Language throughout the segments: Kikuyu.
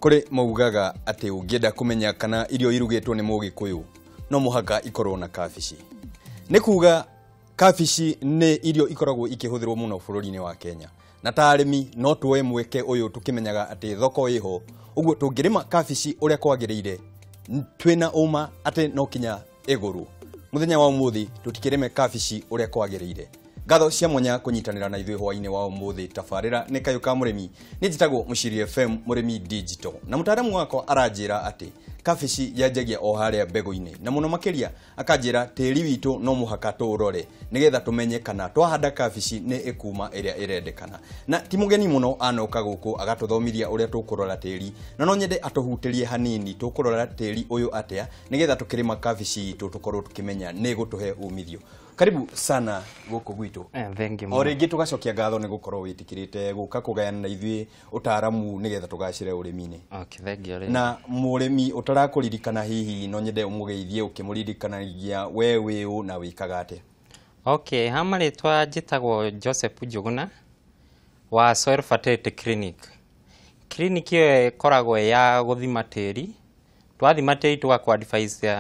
Kũrĩ maugaga atĩ ũngĩenda kũmenya kana irio irugĩtwo nĩ Mũgĩkũyũ no mũhaka ikorwo na kabici. Nĩ kuga kabici nĩ irio ikoragwo ikĩhũthĩrwo mũno bũrũri-inĩ wa Kenya. Na ta arĩmi no tuoe mweke ũyũ tũkĩmenyaga atĩ thoko ĩho, ũguo tũngĩrĩma kabici ũrĩa kwagĩrĩire twĩna ũma atĩ no kinya ĩgũrwo. Mũthenya wa ũmũthĩ tũtikĩrĩme kabici ũrĩa kwagĩrĩire. Ngatho cia mwanya kũnyitanĩra na ithuĩ hwainĩ wa ũmũthĩ. Tabarĩra nĩ Kayũ ka Mũrĩmi. Niĩ njĩtagwo Mũciri FM Mũrĩmi Digital. Na mũtaaramu wakwa aranjĩra atĩ kabici yanjagia o harĩa mbegũ-inĩ, na mũno makĩria akanjĩra tĩri witũ no mũhaka tũũrore nĩgetha tũmenye kana twahanda kabici nĩ ĩkuma ĩrĩa ĩrendekana. Na ti mũgeni mũno anoka gũkũ agatũthomithia ũrĩa tũkũrora tĩri, na no nyende atũhutĩrie hanini tũkũrora tĩri ũyũ atĩa nĩgetha tũkĩrĩma kabici itũ tũkorwo tũkĩmenya nĩ ĩgũtũhe umithio. Karibu sana gũkũ gwitũ. Thank you. O rĩngĩ tũgacokia ngatho nĩ gũkorwo wĩtĩkĩrĩte gũka kũgayana na ithuĩ ũtaaramu nĩgetha tũgacĩre ũrĩmi-inĩ. Okay, thank you. Na mũrĩmi ũtarakũririkana hihi no nyende ũmũgeithie ũkĩmũririkanagia we wĩ ũ na wĩkaga atĩa? Okay, ha marĩtwa njĩtagwo Joseph Njuguna wa Soil Fertility Clinic. Clinic ĩyo ĩkoragwo ĩ ya gũthima tĩri. Twathima tĩri tũgakũ advise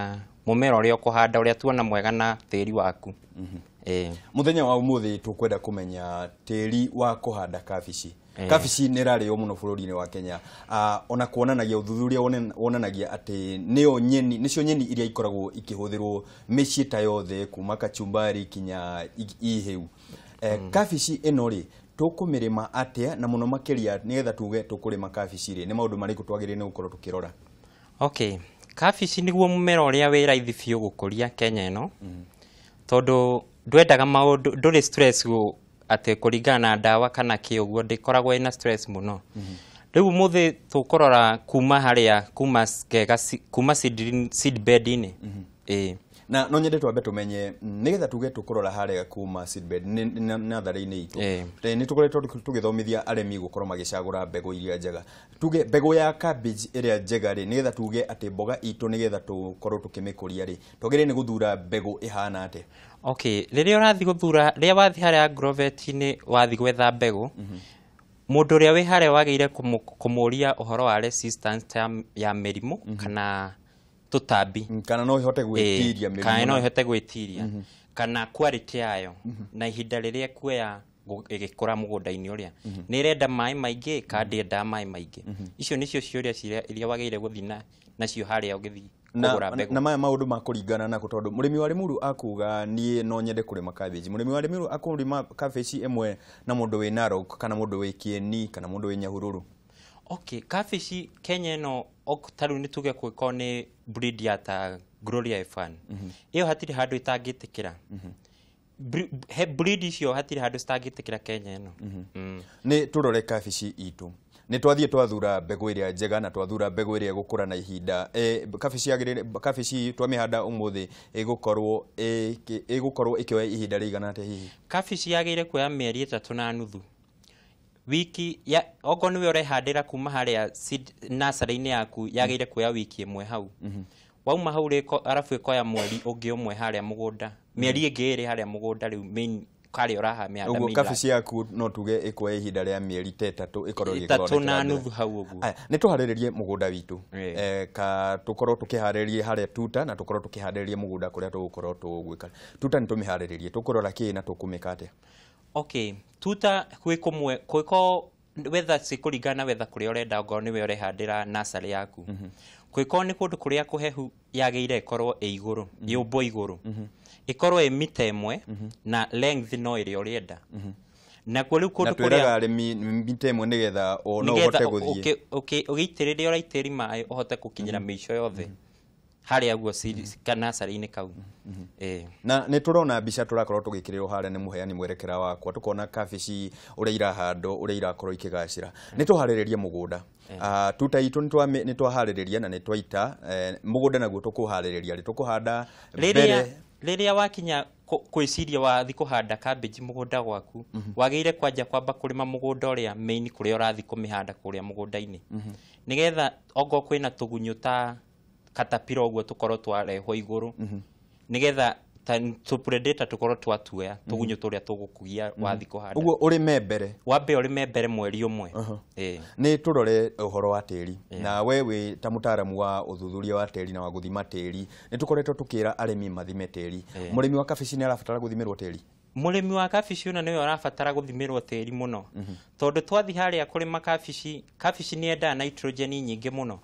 mũmera ũrĩa ũkũhanda ũrĩa tuona mwega na tĩri waku. Mũthenya wa ũmũthĩ tũkwenda kũmenya tĩri wa kũhanda kabici. Kabici nĩ ĩrarĩo mũno bũrũri-inĩ wa Kenya. Ona kuonanagia ũthuthuria wonanagia atĩ nĩyo nyeni, nĩcio nyeni iria ikoragwo ikĩhũthĩrwo mĩciĩ ta yothe kuma kachumbari kinya ihĩu. Kabici ĩno rĩ tũkũmĩrĩma atĩa, na mũno makĩria nĩgetha tuge tũkũrĩma kabici rĩ nĩ maũndũ marĩkũ twagĩrĩire nĩ gũkorwo tũkĩrora? Okay, kabici nĩguo mũmera ũrĩa wĩ raithi biũ gũkũria Kenya ĩno, tondũ ndwendaga maũndũ, ndũrĩ stress atĩ kũringana na ndawa kana kĩ ũguo, ndĩkoragwo ĩna stress mũno. Rĩu ũmũthĩ tũkũrora kuma harĩa, kuma kega, kuma seed bed-inĩ. Na no nyende twambe tũmenye nĩgetha tuge tũkũrora harĩa kuma seed bed natharĩ-inĩ itũ. Nĩ tũkoretwo tũgĩthomithia arĩmi gũkorwo magĩcagũra mbegũ iria njega. Tuge mbegũ ya cabbage ĩrĩa njega rĩ, nĩgetha tuge atĩ mboga itũ nĩgetha tũkorwo tũkĩmĩkũria rĩ, twagĩrĩire nĩ gũthura mbegũ ĩhana atĩa? Okay, rĩrĩa ũrathiĩ gũthura, rĩrĩa wathiĩ harĩa agrovet-inĩ wathiĩ gwetha mbegũ, mũndũ ũrĩa wĩ harĩa wagĩrĩire kũmũria ũhoro wa resistance ya mĩrimũ kana tũtambi. Kana no ĩhote gwĩtiria mĩrimũ. Kana no ĩhote gwĩtiria. Kana quality yayo na ihinda rĩrĩa ĩkuoya ĩgĩkũra mũgũnda-inĩ ũrĩa. Nĩ ĩrenda maĩ maingĩ kana ndĩendaga maĩ maingĩ. Icio nĩcio ciũria iria wagĩrĩire gũthiĩ nacio harĩa ũgĩthiĩ kũgũra mbegũ. Na maya maũndũ ma kũringana nako, tondũ mũrĩmi wa Limuru akuga niĩ no nyende kũrĩma cabbage. Mũrĩmi wa Limuru akũrĩma cabbage ĩmwe na mũndũ wĩ Narok kana mũndũ wĩ Kieni kana mũndũ wĩ Nyahururu. Okay, cabbage Kenya ĩno ta rĩu nĩ tuge kũngĩkorwo nĩ breed ya ta Gloria F1. Ĩyo hatirĩ handũ ĩtangĩtĩkĩra. He breed icio hatirĩ handũ citangĩtĩkĩra Kenya ĩno. Nĩ tũrore cabbage itũ. Nĩ twathiĩ twathura mbegũ ĩrĩa njega na twathura mbegũ ĩrĩa ĩgũkũra na ihinda. Cabbage yagĩrĩire, cabbage twamĩhanda ũmũthĩ ĩgũkorwo ĩkĩoya ihinda rĩigana atĩa hihi? Cabbage yagĩrĩire kuoya mĩeri 3.5. Wiki ya okorwo nĩwe ũrehandĩra kuma harĩa seed nursery-inĩ yaku yagĩrĩire kuoya wiki ĩmwe hau. Wauma hau rĩ, arabu ĩkoya mweri ũngĩ ũmwe harĩa mũgũnda. Mĩeri ĩngĩ ĩrĩ harĩa mũgũnda rĩu main karĩa ũrahamĩhanda Ũguo mainland. Cabbage yaku no tuge ĩkuoya ihinda rĩa mĩeri ta 3 ĩkorwo 3 na ĩgĩthondekera nuthu hau ũguo. Aya, nĩ tũharĩrĩrie mũgũnda witũ. Ka tũkorwo tũkĩharĩrĩrie harĩa tuta na tũkorwo tũkĩharĩrĩria mũgũnda kũrĩa tũgũkorwo tũgwĩka. Tuta nĩ tũmĩharĩrĩrie, tũkũrora kĩ na tũkũmĩka atĩa? Okay, tuta gwĩ kũmwe, gwĩko wetha cikũringana na wetha kũrĩa ũrenda, ongorwo nĩwe ũrehandĩra nursery yaku. Gwĩko nĩ kũndũ kũrĩa kũhehu yagĩrĩire ĩkorwo ĩ igũrũ, yũmbwo igũrũ. Ĩkorwo ĩ mita ĩmwe na length no ĩrĩa ũrenda. Nakuo rĩu kũndũ Na kũrĩa twĩraga arĩmi mita ĩmwe nĩgetha no nĩgetha ũhote gũthiĩ. ũgĩitĩrĩria ũraitĩrĩria maĩ ũhote gũkinyĩra mĩico yothe harĩa guo nursery-inĩ kau. Na nĩ tũrona mbica tũrakorwo tũgĩkĩrĩrwo harĩa nĩ mũheani mwerekera wakwa, tũkona kabici ũrĩa irahandwo, ũrĩa irakorwo ikĩgacĩra. Nĩ tũharĩrĩrie mũgũnda. Tuta itũ nĩ twaharĩrĩria na nĩ twaita. Mũgũnda naguo tũkũharĩrĩria rĩ, tũkũhanda mbere. Rĩrĩa wakinya kwĩciria wathiĩ kũhanda cabbage mũgũnda gwaku, wagĩrĩire kwanja kwamba kũrĩma mũgũnda ũrĩa main kũrĩa ũrathiĩ kũmĩhanda kũrĩa mũgũnda-inĩ. Nĩgetha ongorwo kwĩna tũgunyũ ta caterpillar ũguo tũkorwo twarehwo igũrũ. Nĩgetha tũ predator tũkorwo twatuoya tũgunyũ tũrĩa tũgũkugia wathi kũhanda. Ũguo ũrĩme mbere, wambe ũrĩme mbere mweri ũmwe. Nĩ tũrore ũhoro wa tĩri. Na we wĩ ta mũtaaramu wa ũthuthuria wa tĩri na wa gũthima tĩri, nĩ tũkoretwo tũkĩra arĩmi mathime tĩri. Mũrĩmi wa kabici nĩ arabatara gũthimĩrwo tĩri? Mũrĩmi wa kabici ona nĩwe ũrabatara gũthimĩrwo tĩri mũno. Tondũ twathi harĩa kũrĩma kabici, kabici nĩ yendaga nitrogen nyingĩ mũno.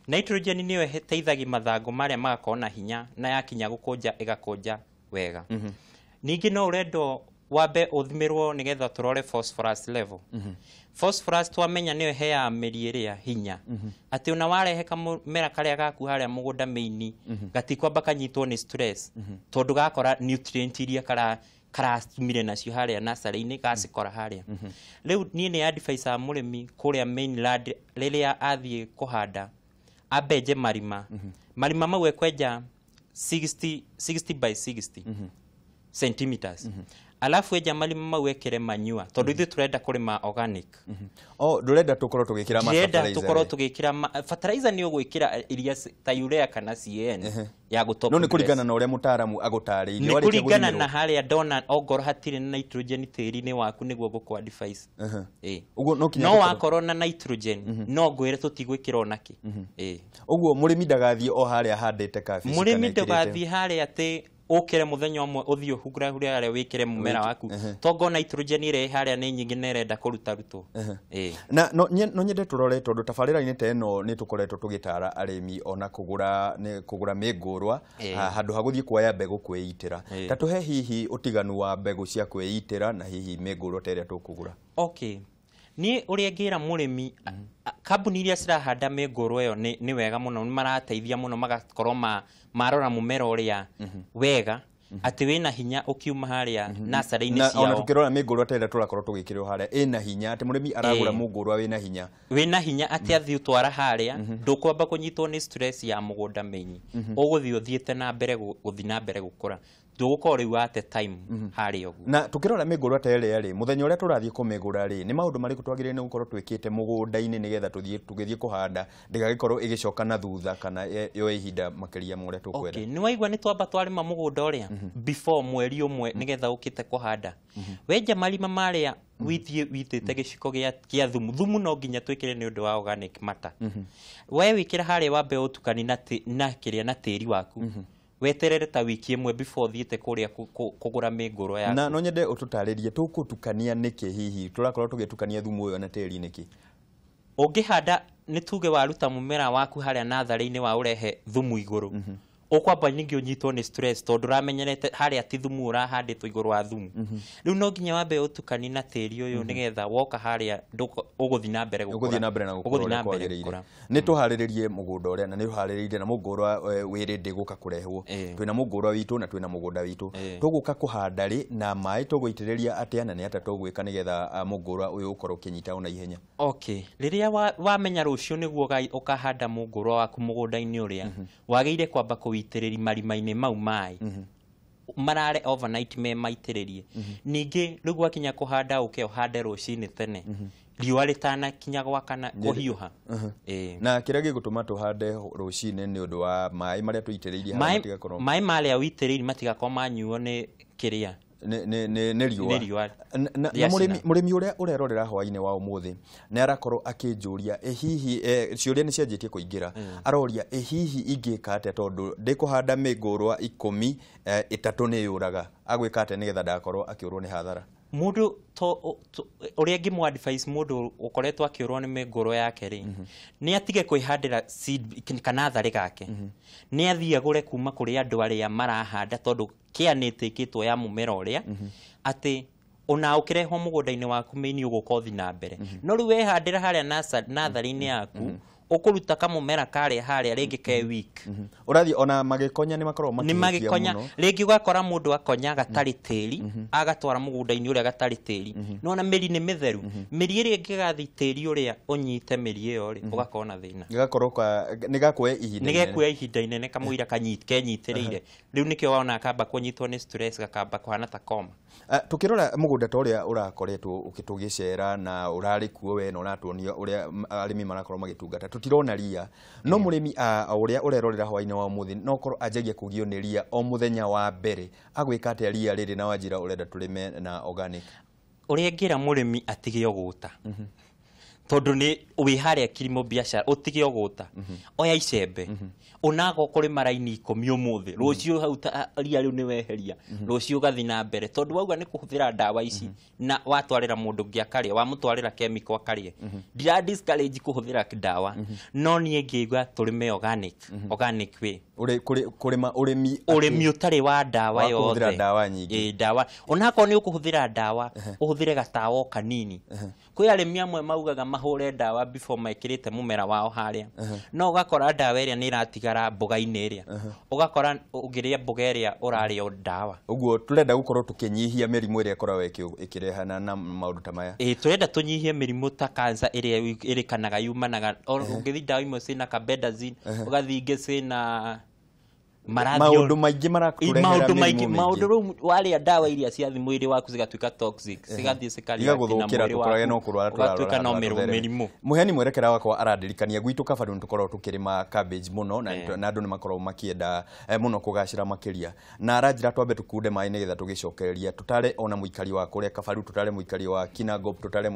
Nitrogen nĩyo ĩteithagia mathangũ marĩa magakorwo na hinya na yakinya gũkũnja ĩgakũnja wega. Ningĩ no ũrendwo wambe ũthimĩrwo nĩgetha tũrore phosphorus level. Phosphorus twamenya nĩyo ĩheaga mĩri ĩrĩa hinya. Atĩ ona warehe kamũmera karĩa gaku harĩa mũgũnda mĩini, gatikwamba kanyitwo nĩ stress. Tondũ gakora nutrient iria karatumire nacio harĩa nursery-inĩ gacikora harĩa. Rĩu niĩ nĩ advice mũrĩmi kũrĩa mainland rĩrĩa athiĩ kũhanda ambenje marima. Marima mau ekwenja 60 by 60 centimeters. Alafu enja marima mau ekĩre manure tondũ ithuĩ tũrenda kũrĩma organic. Oh, ndũrenda tũkorwo tũgĩkĩra ma fertilizer. Ndĩrenda tũkorwo tũgĩkĩra fertilizer nĩ ũgwĩkĩra iria ta urea kana CAN ya gũtop. No nĩ kũringana na ũrĩa mũtaaramu agũtarĩirie. Nĩ kũringana na harĩa ndona ongorwo hatirĩ na nitrogen tĩri-inĩ waku nĩguo ngũkũ advise. Ũguo no kinya no wakorwo na nitrogen no ngwĩre tũtigwĩkĩra ona kĩ. Ũguo mũrĩmi ndagathiĩ o harĩa ahandĩte kabici. Mũrĩmi ndagathiĩ harĩa atĩ ũkĩre mũthenya ũmwe ũthiĩ ũhungure harĩa wĩkĩre mũmera waku tongo nitrogen ĩrĩa ĩ harĩa nĩ nyingĩ na ĩrenda kũruta rutwo. Na no nyende tũrore tondũ tabarĩra-inĩ ta ĩno nĩ tũkoretwo tũgĩtara arĩmi ona kũgũra kũgũra mĩngũrwa handũ ha gũthiĩ kuoya mbegũ kwĩitĩra. Ta tũhe hihi ũtiganu wa mbegũ cia kwĩitĩra na hihi mĩngũrwa ta ĩrĩa tũkũgũra. Okay. Niĩ ũrĩa ngĩra mũrĩmi, kambuni iria cirahanda mĩngũrwa ĩyo nĩ wega mũno, nĩ marateithia mũno magakorwo marora mũmera ũrĩa wega atĩ wĩna hinya ũkiuma harĩa nursery-inĩ ciao. Ona tũkĩrora mĩngũrwa ta ĩrĩa tũrakorwo tũgĩkĩrwo harĩa ĩna hinya, atĩ mũrĩmi aragũra mũngũrwa wĩna hinya. Wĩna hinya atĩ athiĩ ũtwara harĩa ndũkwamba kũnyitwo nĩ stress ya mũgũnda mĩinyi. Ũgũthiĩ ũthiĩte na mbere gũthiĩ na mbere gũkũra. Ndũgũkorwo rĩu wate time harĩa ũguo. Na tũkĩrora mĩngũrwa ta ĩrĩa rĩ, mũthenya ũrĩa tũrathiĩ kũmĩgũra rĩ, nĩ maũndũ marĩkũ twagĩrĩire nĩ gũkorwo twĩkĩte mũgũnda-inĩ nĩgetha tũthiĩ tũgĩthiĩ kũhanda ndĩgagĩkorwo ĩgĩcoka na thutha kana yoe ihinda makĩria ma ũrĩa tũkwenda? Okay, nĩ waigua nĩ twamba twarĩma mũgũnda ũrĩa before mweri ũmwe nĩgetha ũkĩte kũhanda. Wenja marima marĩa withiĩ witĩte gĩciko gĩa thumu. Thumu no nginya twĩkĩre nĩ ũndũ wa organic matter. We wĩkĩra harĩa wambe ũtukani na kĩrĩa na tĩri waku. Weterere ta wiki ĩmwe before thiĩte kũrĩa kũgũra mĩngũrwa yaku. Na no nyende ũtũtarĩrie tũkũtukania nĩkĩ hihi tũrakorwo tũgĩtukania thumu ũyũ na tĩri nĩkĩ? Ũngĩhanda nĩ tuge waruta mũmera waku harĩa natharĩ-inĩ wa ũrehe thumu igũrũ. Ũkwamba ningĩ ũnyitwo nĩ stress tondũ ũramenyerete harĩa ti thumu ũrahandĩtwo igũrũ wa thumu. Rĩu no nginya wambe ũtukani na tĩri ũyũ nĩgetha woka harĩa ũgũthiĩ na mbere gũkũra. Ũgũthiĩ na mbere na gũkũra ũrĩa kwagĩrĩire. Nĩ tũharĩrĩrie mũgũnda ũrĩa na nĩ ũharĩrĩirie na mũngũrwa wĩ ready gũka kũrehwo. Twĩna mũngũrwa witũ na twĩna mũgũnda witũ. Tũgũka kũhanda rĩ na maĩ tũgũitĩrĩria atĩa na nĩ atĩa tũgwĩka nĩgetha mũngũrwa ũyũ ũkorwo ũkĩnyita ona ihenya? Okay, rĩrĩa wamenya rũciũ nĩguo ũkahanda mũngũrwa waku mũgũnda-inĩ ũrĩa wagĩrĩire kwamba kũwitĩrĩria marima-inĩ mau maĩ marare overnight me maitĩrĩrie. Ningĩ rĩu gwakinya kũhanda ũke ũhande rũcinĩ tene riũa rĩtanakinya gwakana kũhiũha. Na kĩrĩa gĩgũtũma tũhande rũcinĩ nĩ ũndũ wa maĩ marĩa tũitĩrĩirie harĩa matigakorwo maĩ marĩa witĩrĩirie matigakorwo manyuo nĩ kĩrĩa nĩ riũa. Na mũrĩmi ũrĩa ũrerorera hwaĩ-inĩ wa ũmũthĩ nĩ arakorwo akĩnjũria ĩ hihi ciũria nĩ cianjĩtie kũingĩra, aroria ĩ hihi ingĩka atĩa tondũ ndĩkũhanda mĩngũrwa 10 3 nĩ yũraga, agwĩka atĩa nĩgetha ndagakorwo akĩũrwo nĩ hathara? Mũndũ ũrĩa ngĩmũ advise mũndũ ũkoretwo akĩũrwo nĩ mĩngũrwa yake rĩ, nĩ atige kwĩhandĩra seed kana natharĩ gake. Nĩ athiĩ agũre kuma kũrĩ andũ arĩa marahanda tondũ kĩa nĩ ĩtĩkĩtwo ya mũmera ũrĩa atĩ ona ũkĩrehwo mũgũnda-inĩ waku mĩini ũgũka ũthiĩ na mbere. No rĩu wehandĩra harĩa natharĩ-inĩ yaku ũkũruta kamũmera karĩa harĩa rĩngĩ ke week. Ũrathiĩ ona magĩkonya nĩ makoragwo makĩhutia mũno. Rĩngĩ ũgakora mũndũ akonya gatarĩ tĩri agatwara mũgũnda-inĩ ũrĩa gatarĩ tĩri. No ona mĩri nĩ mĩtheru. Mĩri ĩrĩa ĩngĩgathiĩ tĩri ũrĩa ũnyite mĩri ĩyo rĩ, ũgakorwo na thĩna. Gĩgakorwo nĩ gakuoya ihinda inene. Nĩ gekuoya ihinda inene kamũira kenyitĩrĩire. Rĩu nĩkĩo wona akamba kũnyitwo nĩ stress gakamba kũhana ta koma. Tũkĩrora mũgũnda ta ũrĩa ũrakoretwo ũgĩtũgĩcera na ũrarĩ kuo we na ũratuonia ũrĩa arĩmi marakorwo magĩtungata, tũtirona ria no mũrĩmi ũrĩa ũrerorera hwainĩ wa ũmũthĩ no korwo anjagia kũgio nĩ ria o mũthenya wa mbere agwĩka atĩa ria rĩrĩ na wanjĩra ũrenda tũrĩme na organic? Ũrĩa ngĩra mũrĩmi atige ũgũta, tondũ nĩ wĩ harĩa kilimo biashara, ũtige ũgũta, oya icembe, onago kũrĩma raini 10 ũmũthĩ, rũciũ hau ria rĩu nĩ weheria, rũciũ ũgathiĩ na mbere, tondũ wauga nĩ kũhũthĩra ndawa ici na watwarĩra mũndũ ũngĩ akarĩa, wamũtwarĩra chemical akarĩe. Ndira discourage kũhũthĩra ndawa, no niĩ ngĩigua tũrĩme organic, organic way. Kũrĩma ũrĩmi ũrĩmi ũtarĩ wa ndawa yothe, kũhũthĩra ndawa nyingĩ. Ndawa onakorwo nĩ ũkũhũthĩra ndawa, ũhũthĩre gatawa kanini. Kwĩ arĩmi amwe maugaga mahũre ndawa before mekĩrĩte mũmera wao harĩa, no ũgakora ndawa ĩrĩa nĩ ĩratigara mboga-inĩ ĩrĩa, ũgakora ũngĩrĩa mboga ĩrĩa ũrarĩa ndawa. Ũguo tũrenda gũkorwo tũkĩnyihia mĩrimũ ĩrĩa ĩkoragwo ĩkĩrehana na maũndũ ta maya. Tũrenda tũnyihie mĩrimũ ta cancer ĩrĩa ĩrĩkanaga yumanaga, ũngĩthiĩ ndawa imwe ciĩna carbendazim, ũgathiĩ ingĩ ciĩna maũndũ maingĩ marakũrehera mĩrimũ mĩingĩ. Maũndũ rĩu warĩa ndawa iria ciathiĩ mwĩrĩ waku cigatuĩka toxic, cigathiĩ cikarĩa na mwĩrĩ waku, no kũrwara ũgatuĩka no mĩrimũ. Mũheani mwerekera wakwa arandirikania gwitũ Kabaru nĩ tũkoragwo tũkĩrĩma cabbage mũno na andũ nĩ makoragwo makĩenda mũno kũgacĩra makĩria, na aranjĩra twambe tũkunde maĩ nĩgetha tũgĩcokereria, tũtare ona mũikari wa kũrĩa Kabaru, tũtare mũikari wa Kinangop, tũtare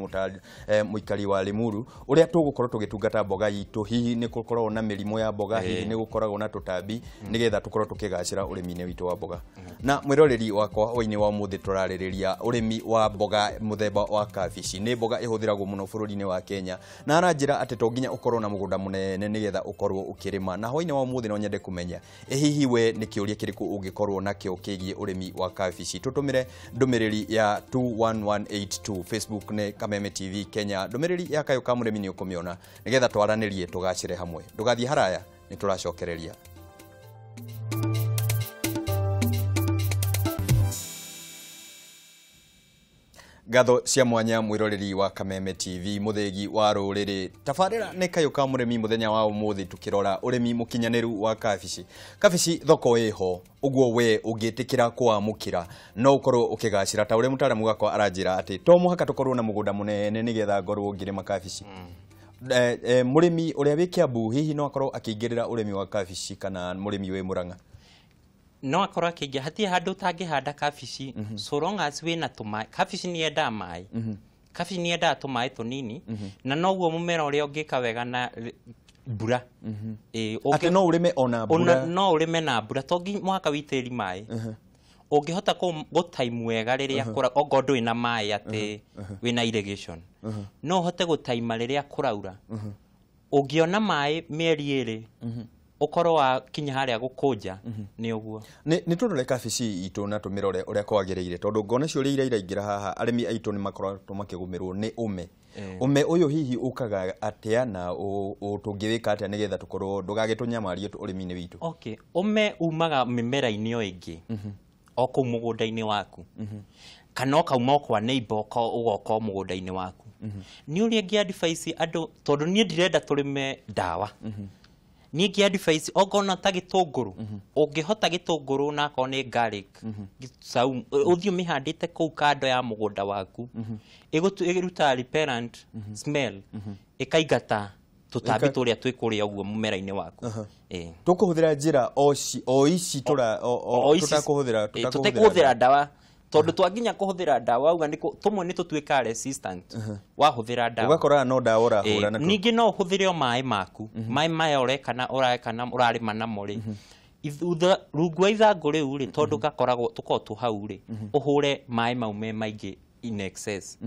mũikari wa Limuru ũrĩa tũgũkorwo tũgĩtungata mboga itũ. Hihi nĩ gũkoragwo na mĩrimũ ya mboga, hihi nĩ gũkoragwo na tũtambi, nĩgetha tũkorwo tũkĩgacĩra ũrĩmi-inĩ witũ wa mboga. Na mwĩroreri wakwa hwainĩ wa ũmũthĩ tũrarĩrĩria ũrĩmi wa mboga mũthemba wa kabici. Nĩ mboga ĩhũthĩragwo mũno bũrũri-inĩ wa Kenya, na aranjĩra atĩ to nginya ũkorwo na mũgũnda mũnene nĩgetha ũkorwo ũkĩrĩma. Na hwainĩ wa ũmũthĩ no nyende kũmenya ĩ hihi we nĩ kĩũria kĩrĩkũ ũngĩkorwo nakĩo kĩgiĩ ũrĩmi wa kabici. Tũtũmĩre ndũmĩrĩri ya 21182, Facebook nĩ Kameme TV Kenya. Ndũmĩrĩri ya kayũ ka mũrĩmi nĩ ũkũmĩona nĩgetha twaranĩrie tũgacĩre hamwe. Ndũgathiĩ haraya, nĩ tũracokereria. Ngatho cia mwanya mwiroreri wa Kameme TV muthegi wa ruriri. Tabarĩra nĩ kayũ ka mũrĩmi mũthenya wa ũmũthĩ tukĩrora ũrĩmi mũkinyanĩru wa kabici. Kabici thoko ĩho, ũguo we ũngĩtĩkĩra kũamũkĩra no ũkorwo ũkĩgacĩra ta ũrĩa mũtaaramu wakwa aranjĩra atĩ to mũhaka tũkorwo na mũgũnda mũnene nĩgetha ngorwo ngĩrĩma kabici. Mũrĩmi ũrĩa wĩ Kiambu hihi no akorwo akĩingĩrĩra ũrĩmi wa kabici kana mũrĩmi wĩ Murang'a? No akorwo akĩingĩra, hatirĩ handũ ũtangĩhanda kabici so long as wĩna tũmaĩ. Kabici nĩ yendaga maĩ, kabici nĩ yendaga tũmaĩ tũnini, na noguo mũmera ũrĩa ũngĩka wega na mbura. Atĩ no ũrĩme ona mbura? No ũrĩme na mbura, to nginya mũhaka wĩitĩrĩrie maĩ. Ũngĩhota gũtaimu wega rĩrĩa okorwo ndũrĩ na maĩ atĩ wĩna irrigation, no ũhote gũtaima rĩrĩa kũraura. Ũngĩona maĩ mĩeri ĩrĩ, ũkorwo wa kinya harĩa gũkũnja nĩ ũguo. Nĩ tũrore kabici itũ na tũmĩrore ũrĩa kwagĩrĩire, tondũ ngona ciũria iria iraingĩra haha arĩmi aitũ nĩ makoretwo makĩgũmĩrwo nĩ ũme. Ũme ũyũ hihi ũkaga atĩa na tũngĩwĩka atĩa nĩgetha tũkorwo ndũgagĩtũnyamarie ũrĩmi-inĩ witũ? Okay, ũme umaga mĩmera-inĩ o ĩngĩ o kũu mũgũnda-inĩ waku, kana ũkauma o kwa neighbor ũgoka o mũgũnda-inĩ waku. Nĩ ũrĩa ingĩ advice andũ, tondũ niĩ ndirenda tũrĩme ndawa. Niĩ ngĩ advice ongona ta gĩtũngũrũ, ũngĩhota gĩtũngũrũ na akorwo nĩ garlic, saumu, ũthiĩ ũmĩhandĩte kũu kando ya mũgũnda waku, ĩrutaga repellent smell, ĩkaingata tũtambi tũrĩa twĩ kũrĩa ũguo mũmera-inĩ waku. Tũkũhũthĩra njĩra o ici tũtekũhũthĩra ndawa, tondũ twanginya kũhũthĩra ndawa uga tũmwe nĩ tũtuĩkaga resistant wahũthĩra ndawa, ũgakora no ndawa ũrahũra. Ningĩ no ũhũthĩre o maĩ maku, maĩ maya ũreka na ũrarĩma namo rĩ, rungu wa ithangũ rĩu rĩ, tondũ gakoragwo tũkoragwo tũ hau rĩ, ũhũre maĩ mau me maingĩ in excess.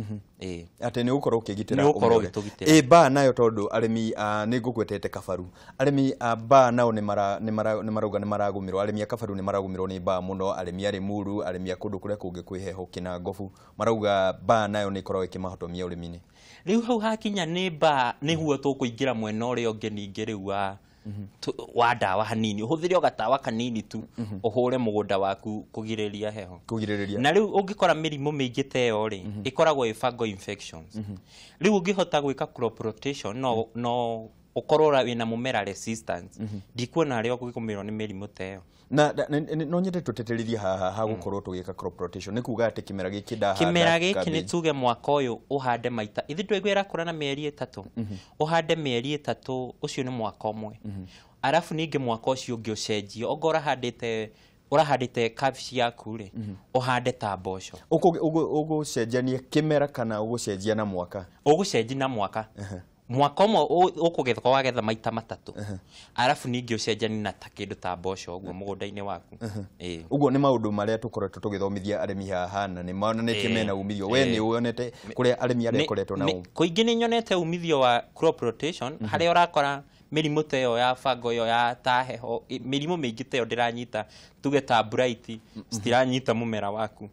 Atĩ nĩ ũgũkorwo ũkĩgitĩra ũmwe. Mbaa nayo tondũ arĩmi nĩ ngũgwetete Kabaru, arĩmi a mbaa nao nĩ marauga nĩ maragũmĩrwo, arĩmi a Kabaru nĩ maragũmĩrwo nĩ mbaa mũno, arĩmi a Limuru, arĩmi a kũndũ kũrĩa kũngĩ kwĩ heho Kinangobu marauga mbaa nayo nĩ ĩkoragwo ĩkĩmahotomia ũrĩmi-inĩ. Rĩu hau hakinya nĩ mbaa nĩguo tũkũingĩra mwena ũrĩa ũngĩ ningĩ rĩu wa ndawa hanini, ũhũthĩre o gatawa kanini tu ũhũre mũgũnda waku kũgirĩrĩria heho. Kũgirĩrĩria. Na rĩu ũngĩkora mĩrimũ mĩingĩ ta ĩyo rĩ, ĩkoragwo ĩ fungal infections. Rĩu ũngĩhota gwĩka crop rotation no Ũkorwo wĩna mũmera resistance, ndikuona harĩa ũgũgũmĩrwo nĩ mĩrimũ ta ĩyo. Na no nyende tũtĩtĩrithie haha ha gũkorwo tũgĩka crop rotation, nĩ kuga atĩ kĩmera gĩkĩ ndahanda kĩmera gĩkĩ nĩ tuge mwaka ũyũ ũhande maita ithuĩ twaigua ĩrakũra na mĩeri 3, ũhande mĩeri 3, ũcio nĩ mwaka ũmwe. Arabu ningĩ mwaka ũcio ũngĩ ũcenjie, ongorwo ũrahandĩte kabici yaku rĩ, ũhande ta mboco. Ũgũcenjania kĩmera kana ũgũcenjia na mwaka? Ũgũcenjia na mwaka. Mwaka ũmwe ũkũgetha wagetha maita 3, arabu ningĩ ũcenjanie na ta kĩndũ ta mboco ũguo mũgũnda-inĩ waku. Ũguo nĩ maũndũ marĩa tũkoretwo tũgĩthomithia arĩmi haha na nĩ monanĩtie mena umithio. We nĩ wonete kũrĩa arĩmi arĩa koretwo na kũingĩ nĩ nyonete umithio wa crop rotation, harĩa ũrakora mĩrimũ ta ĩyo ya bango ĩyo ya ta heho, mĩrimũ mĩingĩ ta ĩyo ndĩranyita, tuge ta blight citiranyita mũmera waku.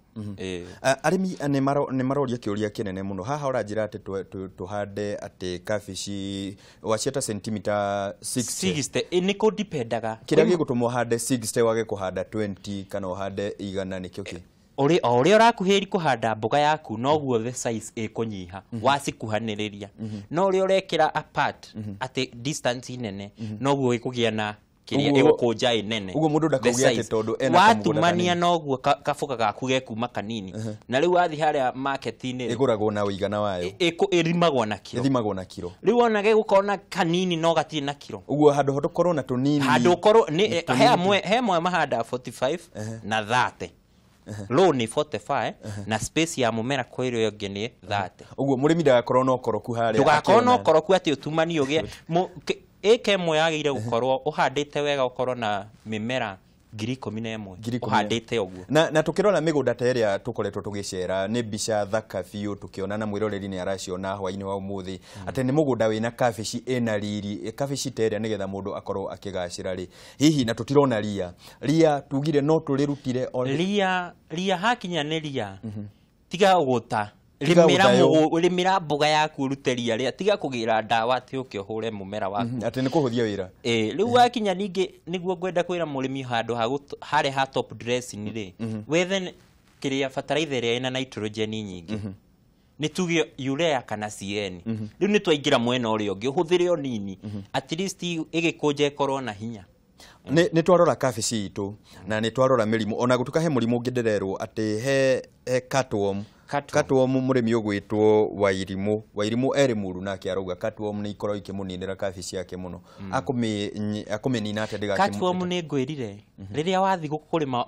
Arĩmi nĩ maroria kĩũria kĩnene mũno haha. Ũranjĩra atĩ tũhande atĩ kabici waciata sentimita 60. Nĩ kũndipendaga kĩrĩa gĩgũtũma ũhande 60 wage kũhanda 20 kana ũhande 100 nĩkĩo kĩ? O ũrĩa ũrakuhĩrĩria kũhanda mboga yaku noguo the size ĩkũnyiha wacikuhanĩrĩria, no ũrĩa ũrekĩra apart atĩ distance nene noguo ĩkũgĩa na kĩrĩa ĩgũkũnja ĩnene. Ũguo mũndũ ndakauge atĩ tondũ ena watumania noguo kaboga gaku gekuma kanini, na rĩu wathiĩ harĩa market-inĩ ĩgũragwo na ũigana wayo, ĩrimagwo na kiro, ĩthimagwo na kiro. Rĩu ona gegũkorwo na kanini no gatirĩ na kiro. Ũguo handũ ho tũkorwo na tũnini, handũ ũkorwo nĩ he amwe mahandaga 45 na 30. Low ni 45 na space ya mũmera kwa ĩrĩa ĩngĩ nĩ 30. Ũguo mũrĩmi ndagakorwo na ũkoroku harĩa, ndũgakorwo na ũkoroku atĩ ũtumani ũgĩe ĩka ĩmwe yagĩrĩire gũkorwo ũhandĩte wega ũkorwo na mĩmera 11,000 ũhandĩte ũguo. Na tũkĩrora mĩgũnda ta ĩrĩa tũkoretwo tũgĩcera nĩ mbica thaka biũ tũkĩona, na mwĩroreri nĩ araciona hwaĩ-inĩ wa ũmũthĩ atĩ nĩ mũgũnda wĩna kabici ĩna riri, kabici ta ĩrĩa nĩgetha mũndũ akorwo akĩgacĩra rĩ hihi, na tũtirona ria tugire no tũrĩrutire ria hakinya nĩ ria, tiga gũta rĩmĩra mboga yaku ũrute ria rĩa, tiga kũgĩra ndawa atĩ ũke ũhũre mũmera waku, atĩ nĩ kũhũthia wĩra. Rĩu wakinya ningĩ nĩguo ngwenda kwĩra mũrĩmi handũ harĩa ha top dressing rĩ, wethe kĩrĩa fertilizer ĩrĩa ĩna nitrogen nyingĩ, nĩ tuge urea kana CN. Rĩu nĩ twaingĩra mwena ũrĩa ũngĩ, ũhũthĩre o nini, at least ĩgĩkũnja ĩkorwo na hinya. Nĩ twarora kabici itũ na nĩ twarora mĩrimũ, ona gũtuĩka he mũrimũ ũngĩ ndĩrerwo atĩ he cutworm. Cutworm mũrĩmi ũgwĩtwo Wairimũ, Wairimũ erĩ mũru nake arauga cutworm nĩ ikorwo ikĩmũninĩra kabici yake mũno, akũmĩnina atĩa ndĩgakĩmũ? Cutworm nĩ ngwĩrire rĩrĩa wathiĩ kũrĩma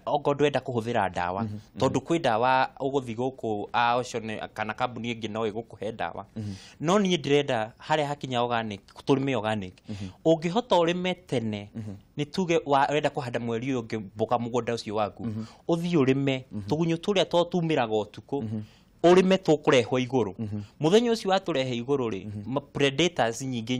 ongo ndwenda kũhũthĩra ndawa, tondũ kwĩ ndawa ũgũthiĩ gũkũ Ocean kana kambuni ĩngĩ no ĩgũkũhe ndawa, no niĩ ndĩrenda harĩa hakinya organic tũrĩme organic. Ũngĩhota ũrĩme tene, nĩ tuge wenda kũhanda mweri ũyũ ũngĩ mboga mũgũnda ũcio waku, ũthiĩ ũrĩme tũgunyũ tũrĩa tumĩraga ũtukũ, ũrĩme tũkũrehwo igũrũ. Mũthenya ũcio watũrehe igũrũ rĩ, predators nyingĩ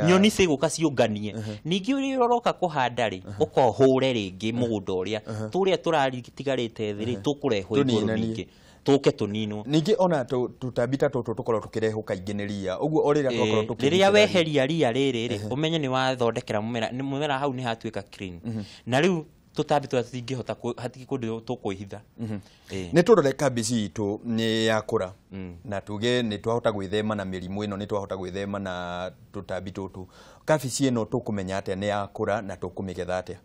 nyoni cigũka ciũnganie. Ningĩ ũrĩa ũroka kũhanda rĩ, ũkohũre rĩngĩ mũgũnda ũrĩa tũrĩa tũratigarĩte thĩ rĩ, tũkũrehwo igũrũ ningĩ tũke tũninwo. Ningĩ ona tũtambi ta tũtũ tũkorwo tũkĩrehwo kaingĩ nĩ ria, ũguo o rĩrĩa twakorwo tũkĩrĩmĩra rĩrĩa weheria ria rĩrĩ rĩ, ũmenye nĩ wathondekera mũmera, mũmera hau nĩ hatuĩka clean, na rĩu tũtambi tũrĩa tũtingĩhota hatirĩ kũndũ tũkwĩhitha. Nĩ tũrore kabici itũ nĩ yakũra, na tuge nĩ twahota gwĩthema na mĩrimũ ĩno, nĩ twahota gwĩthema na tũtambi tũtũ. Kabici ĩno tũkũmenya atĩa nĩ yakũra na tũkũmĩgetha atĩa?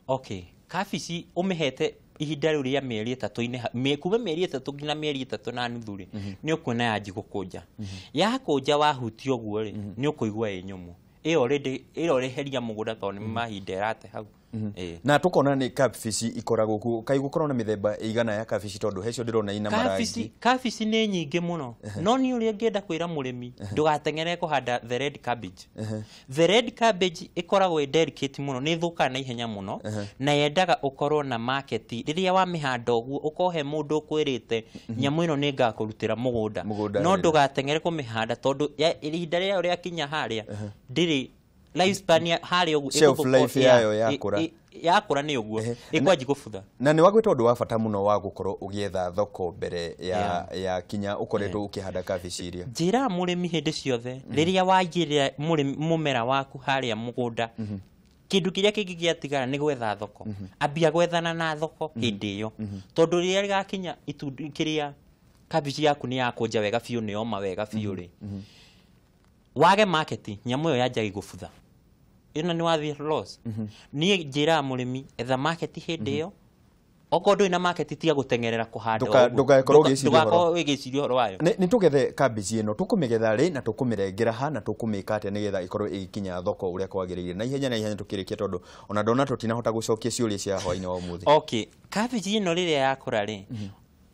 Okay, kabici ũmĩhete ihinda rĩu rĩa mĩeri 3 kuma mĩeri 3 nginya mĩeri 3.5 rĩ, nĩ ũkuona yanji gũkũnja. Yakũnja wahutia ũguo rĩ, nĩ ũkũigua ĩ nyũmũ. Ĩyo already ĩyo ĩreheria mũgũnda tondũ nĩ mahinda ĩrate hau. Na tũkona nĩ kabici ikoragwo kuo, kaĩ gũkorwo na mĩthemba ĩigana ya kabici tondũ he cio ndĩrona ina marangi? Kabici nĩ nyingĩ mũno, no niĩ ũrĩa ngĩenda kwĩra mũrĩmi ndũgateng'ere kũhanda the red cabbage. The red cabbage ĩkoragwo ĩ delicate mũno, nĩ ĩthũkaga na ihenya mũno, na yendaga ũkorwo na market. Rĩrĩa wamĩhanda ũguo ũkohe mũndũ ũkwĩrĩte nyamũ ĩno nĩ ngakũrutĩra mũgũnda, no ndũgateng'ere kũmĩhanda tondũ ihinda rĩayo rĩakinya harĩa ndĩrĩ lifespan harĩa ũguo shelf life yayo yakũra yakũra nĩ ũguo ĩkwanji gũbutha. Na nĩ wagwĩta ũndũ wa bata mũno wa gũkorwo ũgĩetha thoko mbere ya kinya ũkoretwo ũkĩhanda kabici iria. Njĩra mũrĩmi hĩndĩ ciothe rĩrĩa waigĩrĩra mũmera waku harĩa mũgũnda, kĩndũ kĩrĩa kĩngĩ gĩatigara nĩ gwetha thoko. Ambia gwethana na thoko hĩndĩ ĩyo, tondũ rĩrĩa rĩgakinya kĩrĩa kabici yaku nĩ yakũnja wega biũ, nĩ yoma wega biũ rĩ, Wage market nyamũ ĩyo yanjagia gũbutha, ĩno nĩ wathiĩ loss. Niĩ njĩraga mũrĩmi etha market hĩndĩ ĩyo. Okorwo ndũrĩ na market, tiga gũteng'erera kũhanda ũguo. Ndũgakorwo ũgĩciria ũhoro. Ndũgakorwo ũgĩciria ũhoro wayo. Nĩ tũgethe cabbage ĩno, tũkũmĩgetha rĩ na tũkũmĩrengera ha na tũkũmĩka atĩa nĩgetha ĩkorwo ĩgĩkinya thoko ũrĩa kwagĩrĩire? Na ihenya na ihenya tũkĩrĩkia, tondũ ona ndona tũtinahota gũcokia ciũria cia hwaĩ-inĩ wa ũmũthĩ. Okay, cabbage ĩno rĩrĩa yakũra rĩ,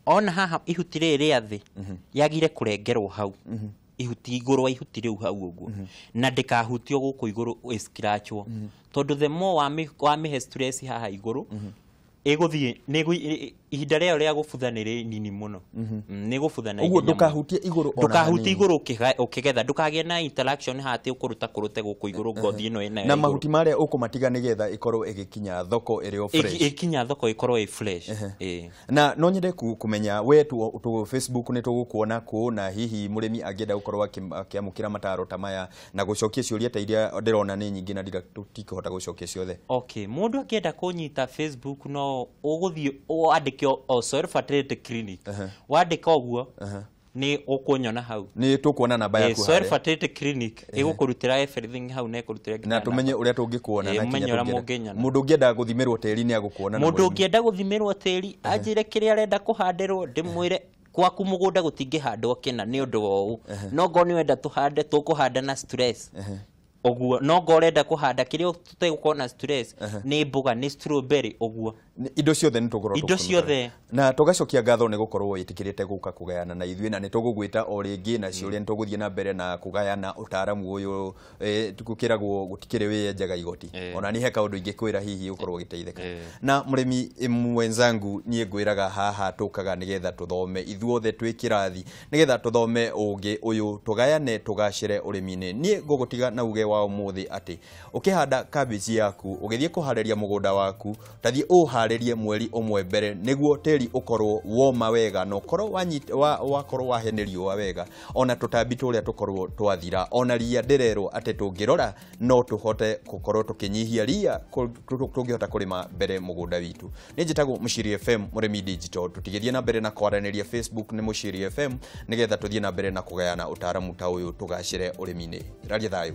ona haha ihuti rĩrĩ rĩa thĩ yagire kũrengerwo hau ihuti igũrũ wa ihuti rĩu hau ũguo, na ndĩkahutio gũkũ igũrũ ĩscratchwo, tondũ the more wamĩhe stress haha igũrũ, ĩgũthiĩ ihinda rĩayo rĩa gũbutha nĩ rĩnini mũno. Nĩ gũbutha na Ũguo ihenya mũno. Ndũkahutie igũrũ ona Ndũkahutie hanini. Igũrũ ũkĩgetha, ndũkagĩe na interaction haha atĩ ũkũruta kũrũte gũkũ igũrũ ngothi ĩno ĩnayo Na igũrũ. Mahuti marĩa ũkũmatiga nĩgetha ĩkorwo ĩgĩkinya thoko ĩrĩ o fresh. Ĩkinya thoko ĩkorwo ĩ fresh. Ĩĩ. Na no nyende kũmenya we tu Facebook nĩ tũgũkuona kũ, na hihi mũrĩmi angĩenda gũkorwo akĩamũkĩra mataro ta maya na gũcokia ciũria ta iria ndĩrona nĩ nyingĩ na ndira tũtikũhota gũcokia ciothe? Okay, mũndũ angĩenda kũnyita Facebook, no ũgũthiĩ wandĩke o Soil Fertility Clinic. Wandĩka ũguo nĩ ũkũnyona hau. Nĩ tũkuona namba yaku Soil harĩa. Fertility Clinic ĩgũkũrutĩra everything hau na ĩkũrutĩra nginya Na tũmenye ũrĩa tũngĩkuona Ĩĩ, na mũmenye kinya ũrĩa tũngĩenda. mũngĩnyona. Mũndũ ũngĩenda gũthimĩrwo tĩri nĩ agũkuona na Mũndũ mũrĩmi. ũngĩenda gũthimĩrwo tĩri anjĩre kĩrĩa arenda kũhandĩrwo, ndĩmwĩre gwaku mũgũnda gũtingĩhandwo kĩna nĩ ũndũ wa ũũ, no ngorwo nĩ wenda tũhande tũkũhanda na stress ũguo, no ngorwo ũrenda kũhanda kĩrĩa tũtegũkorwo na stress nĩ mboga, nĩ strawberry ũguo. Indo ciothe nĩ tũgũkorwo Indo tũkĩmũtara. ciothe. Na tũgacokia ngatho nĩ gũkorwo wĩtĩkĩrĩte gũka kũgayana na ithuĩ, na nĩ tũgũgwĩta o rĩngĩ na ciũria, nĩ tũgũthiĩ na mbere na kũgayana ũtaaramu ũyũ. Gũkĩragwo gũtikĩrĩ wĩyenjaga igoti. Ona niĩ he kaũndũ ingĩkwĩra hihi ũkorwo ũgĩteithĩka. Na mũrĩmi mwenzangu, niĩ ngwĩraga haha tũkaga nĩgetha tũthome ithuothe twĩ kĩrathi, nĩgetha tũthome ũngĩ ũyũ, tũgayane, tũgacĩre ũrĩmi-inĩ. Niĩ ngũgũtiga na uge wa ũmũthĩ atĩ ũkĩhanda cabbage yaku, ũgĩthiĩ kũharĩria mũgũnda waku, tathiĩ ũharĩrie mweri ũmwe mbere nĩguo tĩri ũkorwo woma wega na ũkorwo wakorwo wahe nĩ riũa wega, ona tũtambi tũrĩa tũkorwo twathira, ona ria ndĩrerwo atĩ tũngĩrora no tũhote gũkorwo tũkĩnyihia ria tũngĩhota kũrĩma mbere mũgũnda witũ. Nĩ njĩtagwo Mũciri FM Mũrĩmi Digital. Tũtigĩthiĩ na mbere na kwaranĩria, Facebook nĩ Mũciri FM, nĩgetha tũthiĩ na mbere na kũgayana ũtaaramu ta ũyũ tũgacĩre ũrĩmi-inĩ. Raria thayũ.